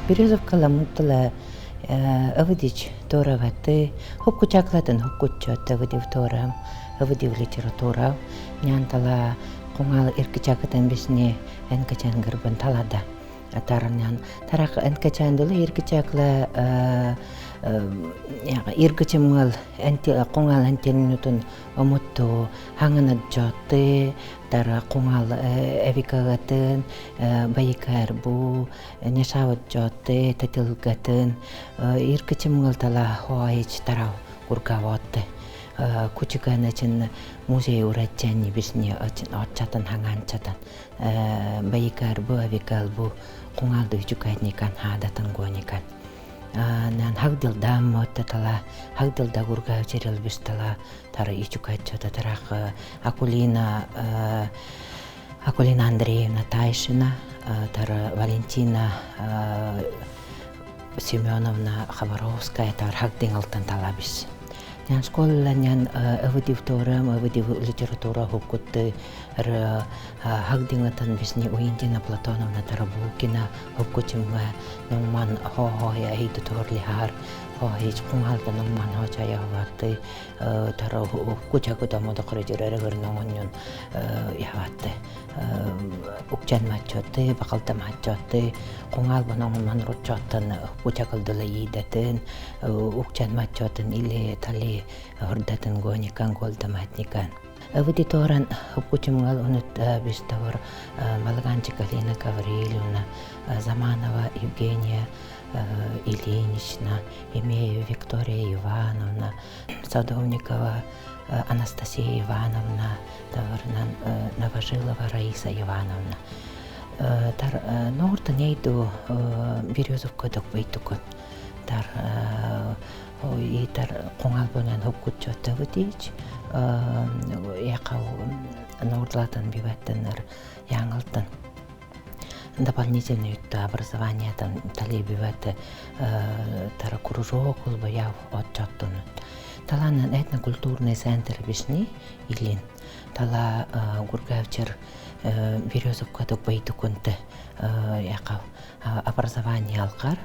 Березовка ламуттала ывыдич тораваты, хупкучаклатын хупкуччот ывыдив торам, ывыдив литература, нянтала куңал иркичакытан бисни энкачан гырбын талада. Тарынян тарак энкачан дылы иркичакла иргичимгал куңал энтеннутун омутту хаҥынаджотты тара куңал эвикагатын байыкар бу нешаваджотты татылгатын иркичимгал тала хоаич тарау кургавотты кучуканачин музей уратчани бисни отчатан хаҥанчатан байыкар бу авикал бу куңалды үчүкайтникан хаадатын гоникан нан хагдылда моттатала хагдылда гурга черелбистала тара ичукайтчата тарах Акулина Акулина Андреевна Тайшина тара Валентина Семеновна Хабаровская тар хагдиңалтан талабис. Нян школа нян ывыдив торам, ывыдив литература хуккутты хагдиңатан бисни Уиндина Платоновна Тарабукина хуккутимга нуңман хо-хо я хейду торлихар хо хейч куңалда нуңман хо чая хватты тара кучакута модокры жүрөрө нуңуннун яватты укчан мачотты бакалта мачотты куңал бонуңман ручоттан кучакылдыла иидатын укчан мачотын или тали хордатын гоникан голдаматникан Аудиторан хупкучумгал унут биставар Балаганчик Алина Гавриловна, Заманова Евгения Ильинична, Имеева Виктория Ивановна, Садовникова Анастасия Ивановна, Новожилова Раиса Ивановна. Тар норта нейду Березовка докбайтукун. Тар итар коңал бонан хуккутчотта бутич яқау нордлатан биваттанар яңалтан дополнительный образование там тали биват тара кружок яв отчоттунут таланан этнокультурный центр бишни илин тала гургавчер Березовка докбайтукунты яқау образование алқар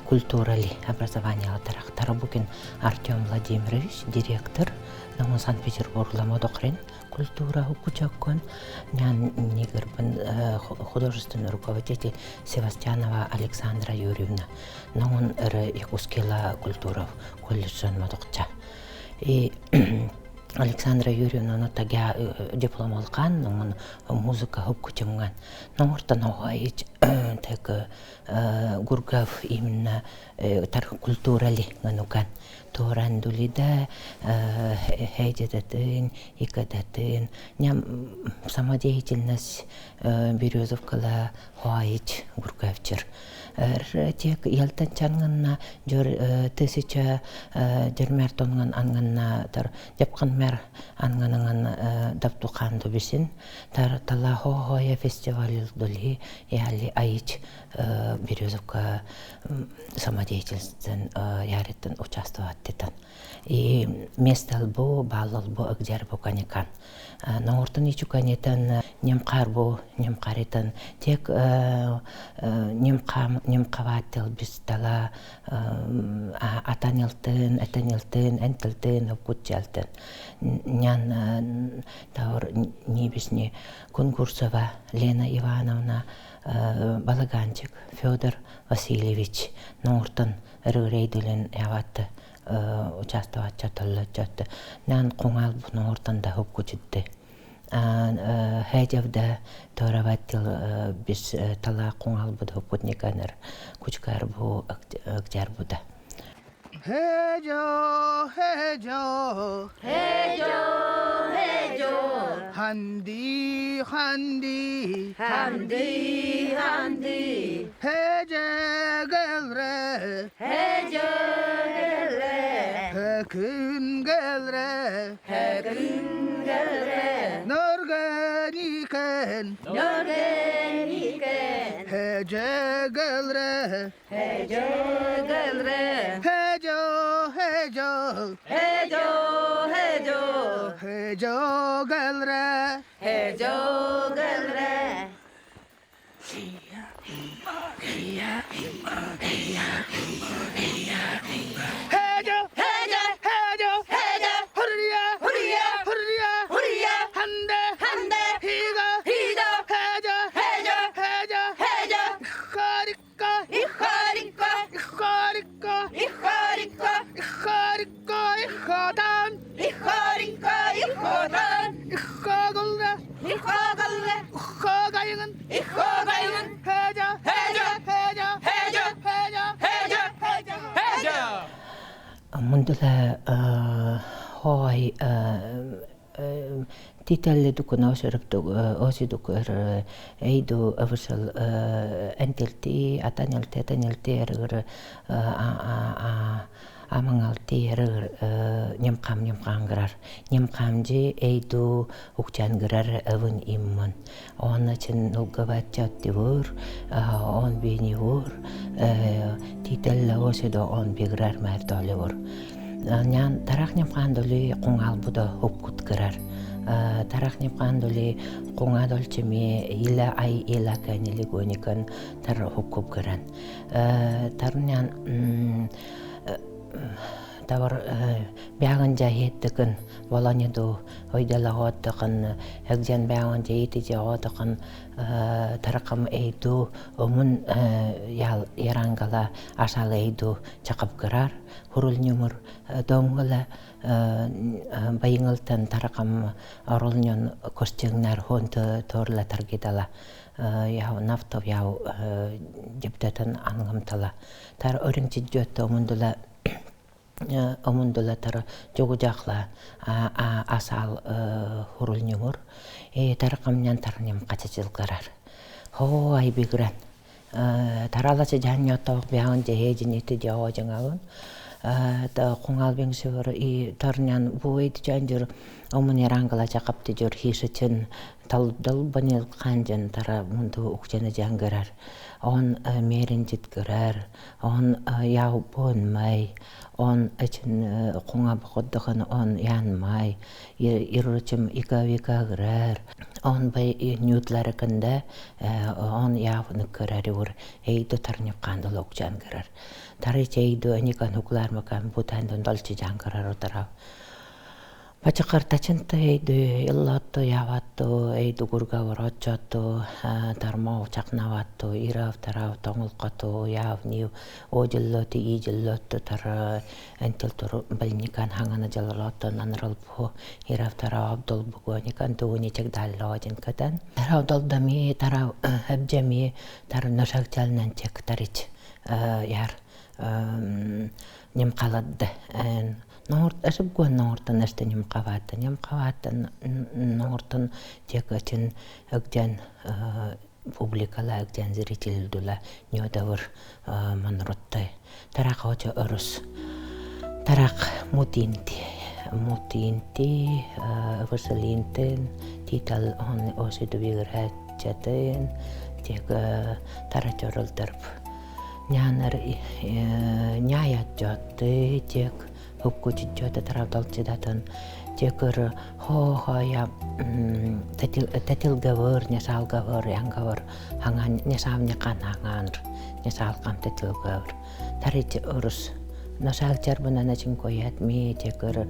культурали образование алдарах Тарабукин Артем Владимирович, директор, Намун Санкт-Петербург ламодокрин культура хукучаккон, нян нигербен художественный руководитель Севастьянова Александра Юрьевна, Намун Якутскила культура колледжан модокча. И Александра Юрьевна ну тагя диплом алкан, нуңун музыка хуккучумган. Нуңурта ногайч так гургав именно тар культурали ганукан. Торан дулида хейдетатын, икадатын, ням самодеятельность Березовкала хуайч гургавчыр. Тек ялтан чанганна жор тысяча дермер тонган анганна тар депкан мер ангананган даптуканду бисин тар тала хо хоя фестиваль дули яли айч Березовка самодеятельностен яреттен участвовать тетан. И место бу балл бу агдер бу каникан. Ноортон ичуканетан немкар бу немкаритан тек немкаваттел бис тала атанилтын, этанилтын, энтилтын, кутчалтын. Нян таур нибисни Кунгурцева Лена Ивановна Балаганчик Федор Васильевич Нортон рыгрейдилен яватты участвовать чаталлачатты. Нян куңал бу Нортон да хуккучитты. Хэжавда тораваттил бис тала куңал бу хуккутниканыр кучкар бу акжар буда. Hejo, hejo, Hejo, hejo, handi, handi, handi, handi, hece gelre, hejo gelre, hekün gelre, hekün gelre, nörgeniken, nörgeniken, hece gelre, hejo gelre, hejo, hejo, hejo, hejo, hejo gelre. hejo gelre. Hejo, Hejo, hejo, hejo, hurriya, hurriya, hurriya, hurriya, hande, hande, higa, higa, hejo, hejo, hejo, hejo, харика, ихарика, харика, ихарика, харика, ихатан, ихарика, ихотан, ихагалра, ихагалра, хагайгын, ихагайгын, hejo, Hejo, hejo, hejo, hejo, hejo, hejo, hejo. Мундула хоай титалледукун оосеруптуг оосидук эр эйду авсал энтилти атанилти атанилти эргэр а амангалти эргэр немкам немкаангырар немкамжи эйду укчаангырар эвын иммон онна чин нулгаваатчааттивур он бинивур титалла оосидо он биграр маартооливур нян тарах нямхаандули кунгаалбуда хуккут кырар тарах нямхаандули кунгаадолчими ила ай ила канилигуникан тар хуккуп кыран тарнян тавар бяган жахеттыкын воланиду ойдалаготтыкын эгжен бяган жаити жаотыкын таракам эйду омун ял ярангала ашал эйду чакып кырар хурул нюмур доңгала байыңылтан таракам оролньон костюңнар хонто торла таргидала яу нафтов яу депутатын ангымтала тар өрүнчи жөттө омундула омундула тар жогужакла асал хурул нюмур таракамнян тарнем качачылгарар хоо айбигран таралачы жанньоттоок бягын же хежинити жоо жаңагын та куңал беңсевер и тарнян буэйт жанжыр омун ярангала жакапты жор хишичен тал банил канжан тара мунду укчаны жангырар он меринжит көрөр он яу бонмай он эчин куңа бокоддыгын он янмай иручим ика гырар он бай нютларыкында он яв ныккырар ур эйду тарнып кандыл укчан гырар тары чейду аникан хуклар макан бутандон долчи жангырар утарав Пачакартачынта эйду иллатту яватту эйду гургавар отчотту тармау чакнаватту ирав тарав тоңулкату яв нив ожиллоти ижиллотту тар энтил тур балникан хангана жалалотту нанралбу ирав тарав абдул бугоникан тугуни чагдаллоожин катан тарав долдами тарав хабжами тар ношакчалнан чек тарич яр немкаладды Норт ашып гуан нортан ашта немкаватта немкаватта нортан текатын эгдян публикала эгдян зрительдула нёдавыр манроттай тарак очо орус тарак мутинти мутинти высылинтен титал он осиду бигрхатчатын тек тарачоролдарп нянар няятжотты тек хуккучичжота таравдалчидатын текыр хо-хо-я татилгавыр несалгавыр янгавыр хаңан несавнекан хаңанр несалкам татилгавыр тарич орус носаалчарбунана чинкоят ми текыр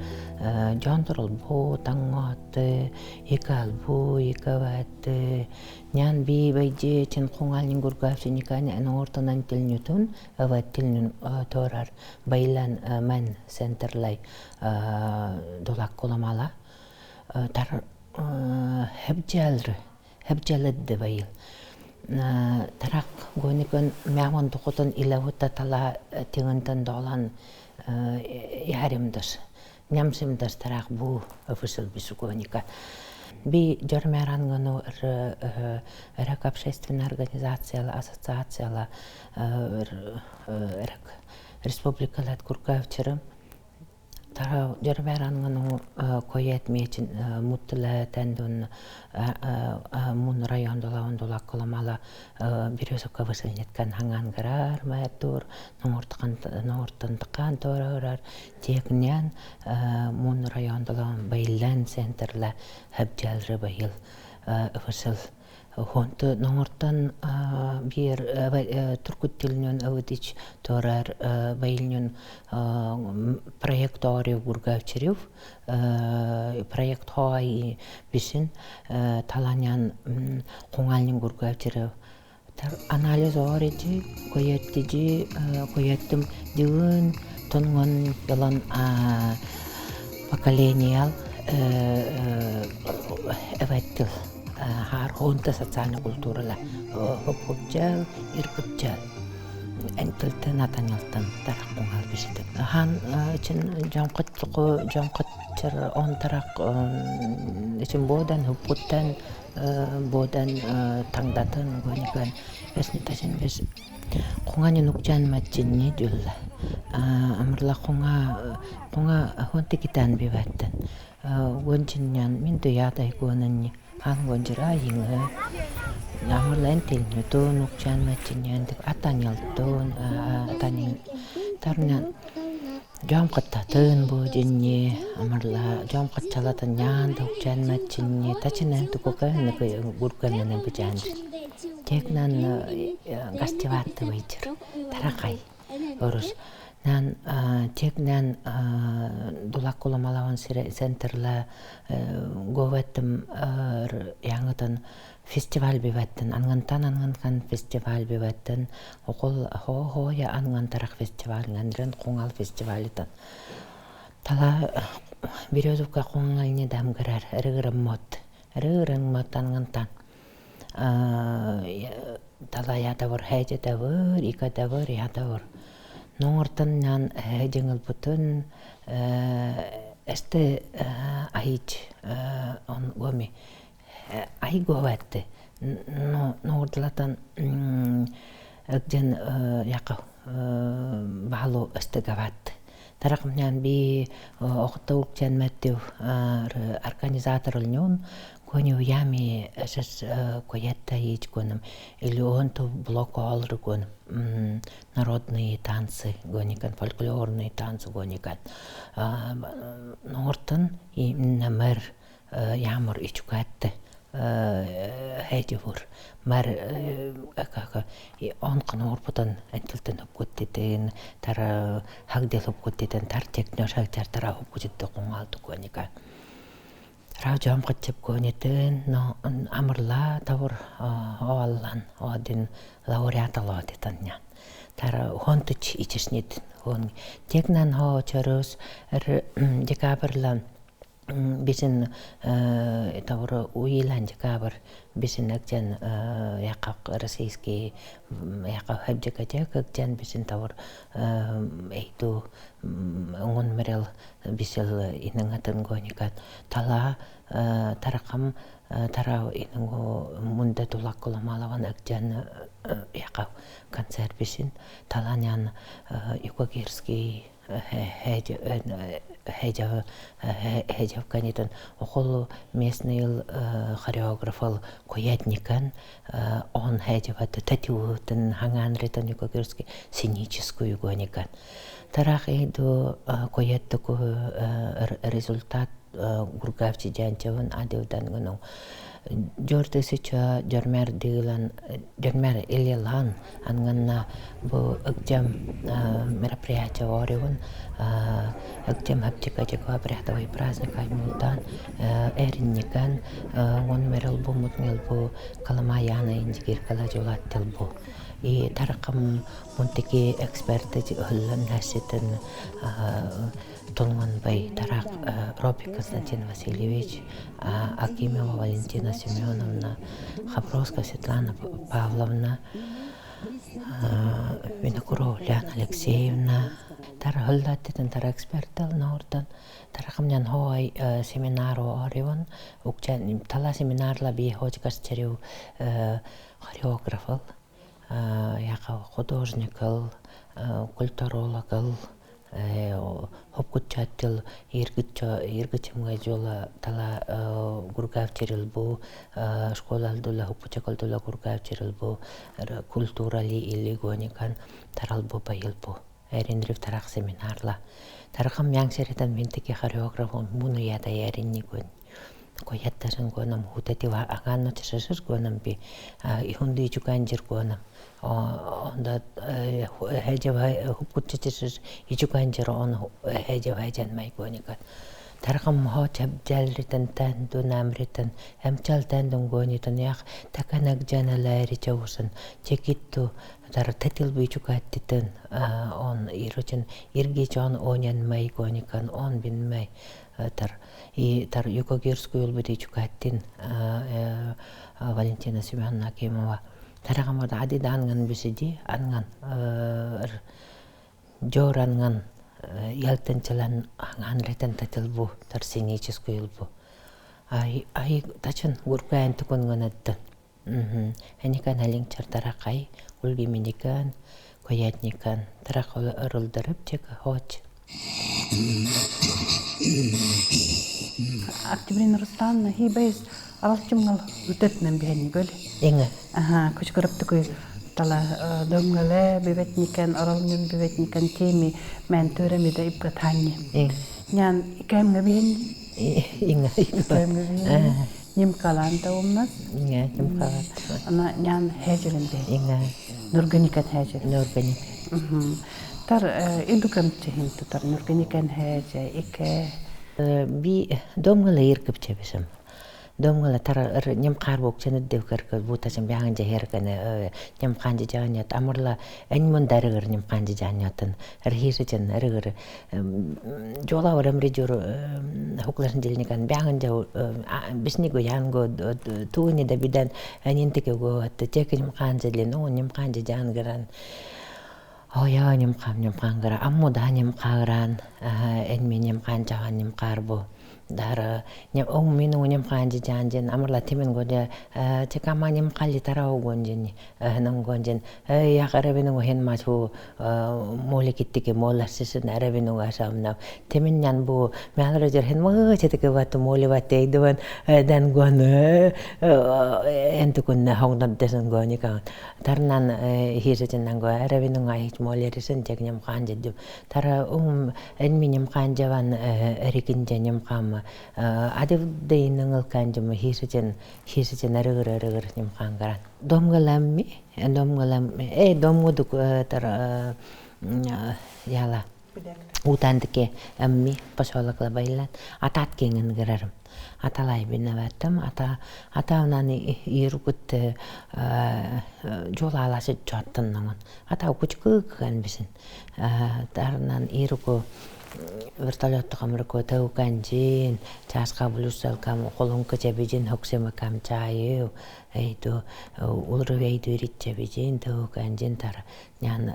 жонторол бу таңгоотты икал бу икаватты нян би байже чин куңалнин гургаавсиникани аноортонан тилнютун ава тилнүн торар байлан ман центрлай дулаккуламала тар хебжалры хебжаладды байыл тарак гоникон мямон духутун илавутта тала тигынтан долан яримдас нямсимдас тарак бу офисал бисугоника би жормярангону рак общественная организацияла ассоциацияла рак республикалат куркавчырым Тара жормярангону коет мечин муттула тендун мун райондула ондула куламала бирөсөккө высылнеткан хаңангырар маятур ноортантыкан торорар текнян мун райондула байлан центрла хабжалры байыл высыл. Хонто ноҥортон биир туркут тилинен ывытич торар байылнен проект оорив гургавчирив проект хоай бисин таланян куңалнин гургавчирив анализ оорити кояттiji кояттым дигын тонгон ялан поколениал эветтил хаар хоонта социальный культурала хопхупчал иркутчал энтилтен атанялтан тарах биситен хан чин жонкотчоко жонкотчер он тарак чин бодан хуппуттан бодан таңдатын гоникан бесни тасин бес куңани нукчан матчинни дюлла амырла куңа куңа хонтикитан биваттан гончиннян мин туятай гонанни хан гонжира йиңы амырла энтилнютун нукчан матчиннян атанялтун атанин тарнян Жом каттатын бу динни амарла жом катчалатын нян тукчан матчинни тачынан тукука ныкы гурканнан бужан текнан гостеватты выйчыр таракай орус нан текнан дулаккуламалаван центрла говеттым яңытын фестиваль биваттын ангантан ангантан фестиваль биваттын окол хо хо я ангантарах фестиваль нгандрен куңал фестивалитан тала Березовка куңални дамгырар рыгырыммот рыгырыммот ангантан тала ятавыр хэжетавыр икатавыр ятавыр ноңортон нан хэжеңылбутун эсте айч он гоми ай говатты но нордлатан эгден яка баалу эстегават таракмнян би охтоукчан мэттив организатор нюн коню ями эсэс коятта ич конум или он то блок олру гонум народные танцы гоникан фольклорные танцы гоникан нортон и намер ямар ичукатты хэживур мар акака он кын энтилтен хопкуттитин тара хагдел хопкуттитин тар технер хагтар тара хопкутитте куңалду гоника Раажам кытчып гонитин но амырла тавыр оаллан один лауреат алоодитаннян тара хонтыч ичишнит хон текнан хо чорус декабрлан бисин тавыр уилан декабр бисин эктен яқақ российский яқақ хэбжекачак эктен бисин тавыр эйту оңон мерел бисел иныңатын гоникат тала таракам тара иныңго мунда тулаккуламалаван эктен яқақ концерт бисин таланян юкагирский хэжавканитан охол местный хореограф коятникан он хэжават татиутын ханганритан юкагирский сценическую гоникан тарах эйду кояттуку результат гургавчи жанчавын адивдан гунung Жортысыча жормер дилан жормер илилан анганна бу ыктем мероприятие оривун ыктем хаптика жеква прятовый праздник аймултан эринникан он мерил бу мутнил бу каламаяна индигир кала жолаттил бу и таракам мунтики эксперты хыллан хаситын Тулманбай Тарак Робби Константин Васильевич, Акимова Валентина Семеновна, Хабровская Светлана Павловна, Винокурова Ульяна Алексеевна. Тара хыллаттитен тара экспертал науртан тарахамнян хоай семинару оривон укчан тала семинарла би хожгас черю хореографыл яка художникыл культурологыл хопкутчаттил иргичимге жола тала гургавчирил бу школалдула хопкучакалдула гургавчирил бу культурали или гоникан тарал бу байыл бу эриндрив тарак семинарла тарахам яңсеретен ментеки хореограф муну яда эринни гөн. Кояттарын гонам хутатива аганно чашашыр гонам би ихунду ичуканжир гонам онда хэжэв хупкутчичишир ичуканжир он хэжэв хэжэн май гоникат таргам хо чабжалритан тан дунамритан амчал тан дунгонитан ях таканагжаналааричавусан чекитту тар татил бичукааттитан он ирочен иргичон онян май гоникан он бин май тар и тар юкогирскую улбити Валентина Семеновна Акимова тарагамарда адида анган бисиди анган жооранган ялтанчалан анретен татылбу тар синическую улбу ай ай тачын гуркаан тукунганаттан Эникан халиҥ чартаракай улгиминикан коятникан тарак ырылдарып чек хоч. Октябрина Руслановна хибэйс алчымгал үтэтнэн биһэнни көл. Инга. Аха, күчкөрөптүкү тала домгале бибетникен оролнюн бибетникен теми мен төремиде ипкатанни. Инга. Нян икэмгэ биһэнни. Инга. Икэмгэ биһэнни. Ним калан таумнас. Инга, ним калан. Ана нян хэжелен би. Инга. Нурганикен хэжел. Нурганик. Тар идукам чихин тутар нурганикен хэже ике. Би домгала иркипчебисем. Домгала тар нем карбок ченеддев кыркы бутачым бяңын жехеркene нем канжы жаанят амырла энмон дарыгыр нем канжы жаанятын рхишичен рыгыр жола оремри жур хуклашын жилникан бяңын жау бисниго янго туuni да бидан энинтике го тек нем канжы лин о нем канжы жаангыран Оя нем кам нем кангыра аммо да нем кагыран энми нем канжаган нем карбу дара нем ong minu нем канжи жанжин амарла тимен годе чекама нем калли тарау гонжин нong гонжин я карабину хен мачу моли киттики моллассисын арабину асамна тимин нян бу мялра жер хен ма четеке ват моли ват эйдуан дан гон энтукун хонгдан десэн гоника тарнан хирсечен нанго арабину ngай молерисэн тек нем канжи тара ум энми нем канжаван эрикинже нем кам адивдейныңыл канжымы хирсечен хирсечен арыгыр арыгыр нем кангаран домгаламми домгалам э домгудук тар яла утандыке эмми поселокла байлан атат кеңин гырарым аталай бинаваттым ата атаунан иргут жолаласы жоттуннуңун ата кучкыган бисин тарнан ируку вертолет камырко тауканжин часка булусалкам колунка чебижин хоксемакам чайы эйду улрувейду ритчебижин тауканжин тар нян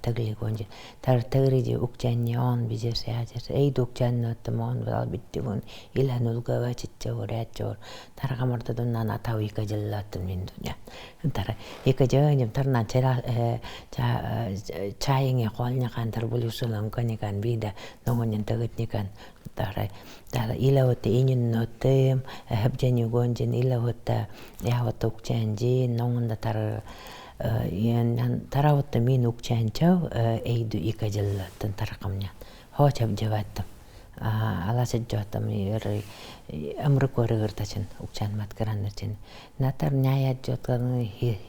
таглигонжин тар тагрижи укчанни он бижерсе ажерсе эйду укчанноттум он бал биттигун илан улгава читчаур яччаур таргамардадуннан атау икажиллаттун миндуня тар икажыним тарнан чера чайыңе колнякан тар булусулан коникан бида ногонен тагытникан тара тара илавотта инюнноттым хабжанюгонжин илавотта явотта укчанжин ноңунда тар ян таравотта мин укчанчав эйду икажиллаттun таракамнян хоочабжаваттым аласаджоттам амрыкорыгыртачин укчан маткараннерчин натар няяджоткан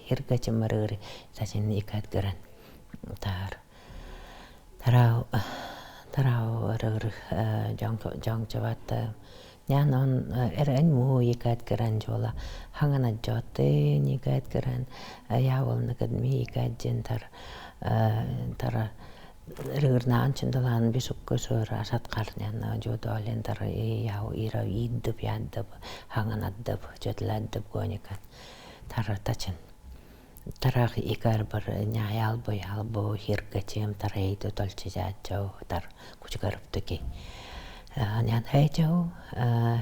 хиргачымарыгыр тачин икатгыран тар тарау тарау рыгыр жонгчаватта нян он эрэн муу икатгыран жола хангана жоттын икатгыран яволныкад ми икаджин тар тара рыгырнаан чындалаан бисуккусуора асаткарняна жодоолен тар яу ира иддып яддып ханганаддып жотладдып гоникан тара тачин тарах икар бар няялбо ялбо хиргачем тарейду толчижаачау тар кучгаруптуки нян хэжау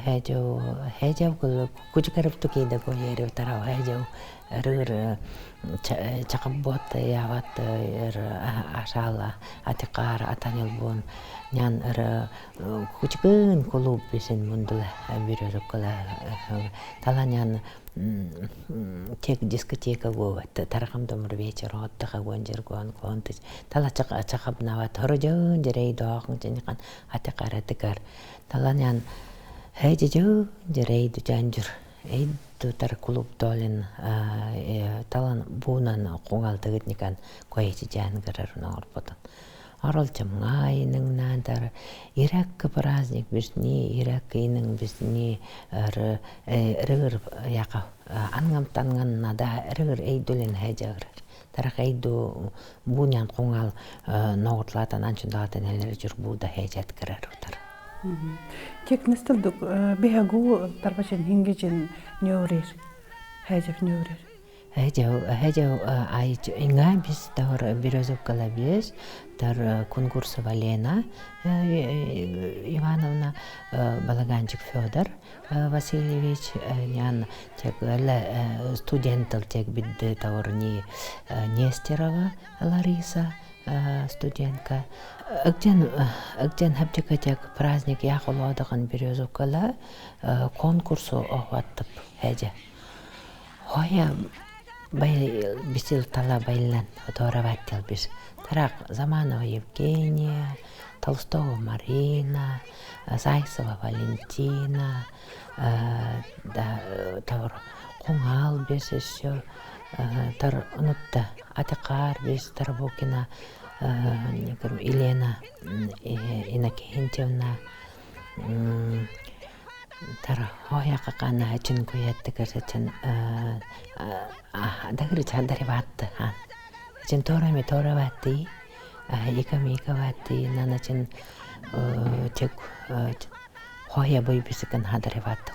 хэжау хэжау кучгаруптуки да гоеру тарау хэжау рыгыр чакаббот яват эр асала атикар атанилбун нян эр кучгын клуб бисин мундула бирөрөккөла тала нян тек дискотека гуат тарахам домр вечер оттаха гонжер гон контыч тала чакабнават хорожон жерей доохун чиникан атикар атикар тала нян Хэдьидьу дьэрэйду дьаанжыр эйду тар клуб долин талан буунан куҥалтыгыт никан коечи жаан гырар оҥорботун Орол чамҥа тар иракка праздник бисни иракка иның бисни рыгыр яка ангам танган нада рыгыр эйдулен хэжагыр тарах эйду бунян куңал ногутлатан анчундаатан элер жур буда хэжат кырар утар. Тек нестелдук бихагу тарбачен хингижин нёрир. Хайжав нёрир. Хэжав хэжав ай инга бис тор Березовкала бис тар Кунгурсова Лена Ивановна, Балаганчик Федор Васильевич нян тег студентал тег бидде тор ни Нестерова Лариса студентка. Ыктен ыктен хапчыка тег праздник яхолодыгын Березовкала конкурсу охваттып хэжэ. Хоя бай бисил тала байлан тораваттел бис. Тарак Заманова Евгения, Толстова Марина, Зайцева Валентина, да тор Куңал бис еще тар унутта Атыкар бис Тарбукина Елена Иннокентьевна тар хоя какана чин куяттыгыр чин дагыр чадари ватты хан чин торами тора ватты иками ика ватты нана чин чек хоя бой бисикан хадари ватты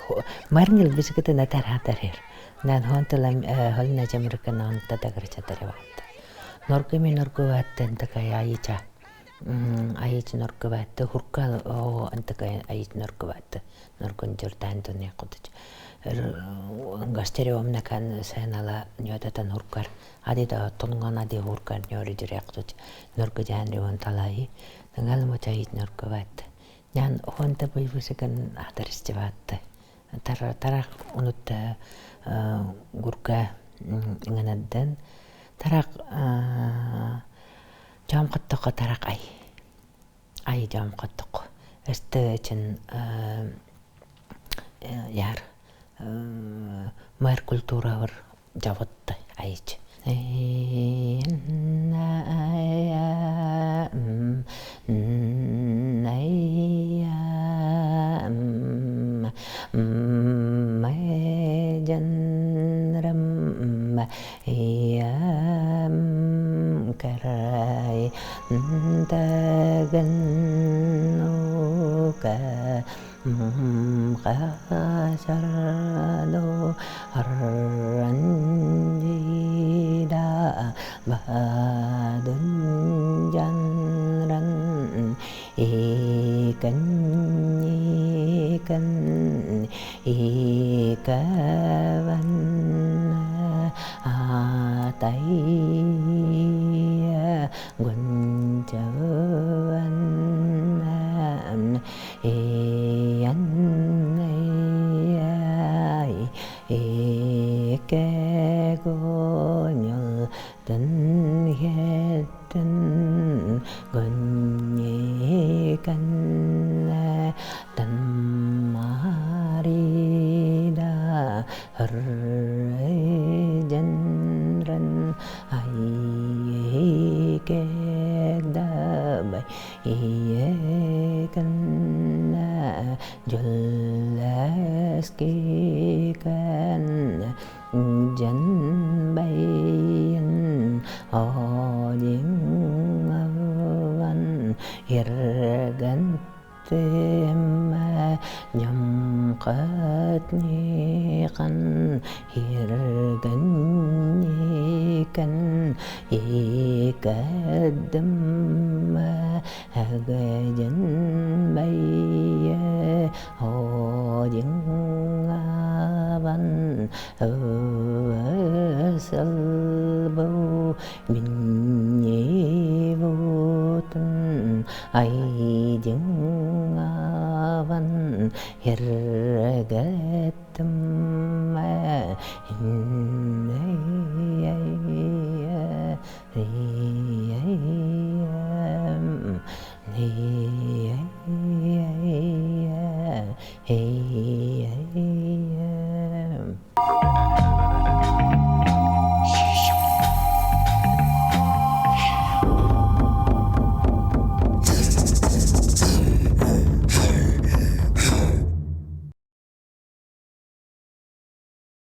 марнгил бисиката натар хадарер нан хонтала холна жамрыкан онта дагыр чадари ватты норгами норгу ваттен такая айча айч норгу ватты хуркал о антакай айч норгу ватты норгун журтан туне кутуч гастериомнакан сэнала ньотатан хуркар адида тунган ади хуркар ньори жиряктуч норгу жаанривон талаи нангал мочаит норгу ватты нян хонта буйбусикан адарисчиваатты тар тарах унутта гурка инганаддан тарак жам қаттоққа тарак ай ай жам қаттоқ эсте чин яр мэр культура жавотта айч